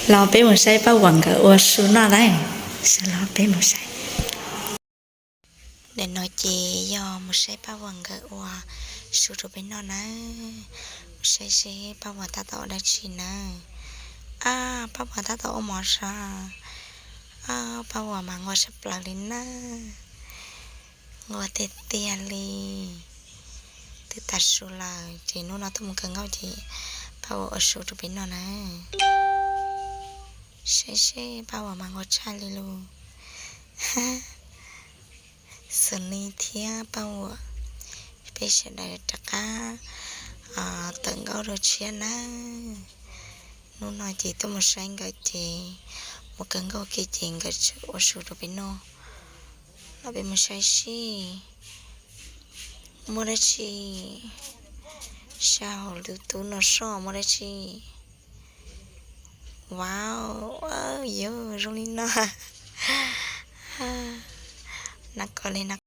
Los peb mus saib Paj Vuam nkawd ua su noj na. Los peb mus saib. Ntawm no ces yog mus saib Paj Vuam nkawd ua su rau peb noj na. Mus saib seb Paj Vuam tab tom ua dab tsi na. Ab, Paj Vuam tab tom ua mov sas. Ab, Paj Vuam mas nquag tshaj plaws li na. Nquag tiag tiag li. Twb tas su lawm ces hnub no tuaj mus kawg nkauj ces Paj Vuam ua su rau peb noj na. Saib seb Paj Vuam mas nquag tshaj li lus. Xws li thiab Paj Vuam, peb sawv daws rov qab tawm nkauj dua tshiab nawb. Hnub no ces tuaj mus saib nkawd ces mus kawg nkauj kiag ces nkawd tseem ua su rau peb noj. Los peb mus saib seb muaj dab tsi. Sab hauv lub tub no soj muaj dab tsi. Wow, yog zoo li no. Na ko li na.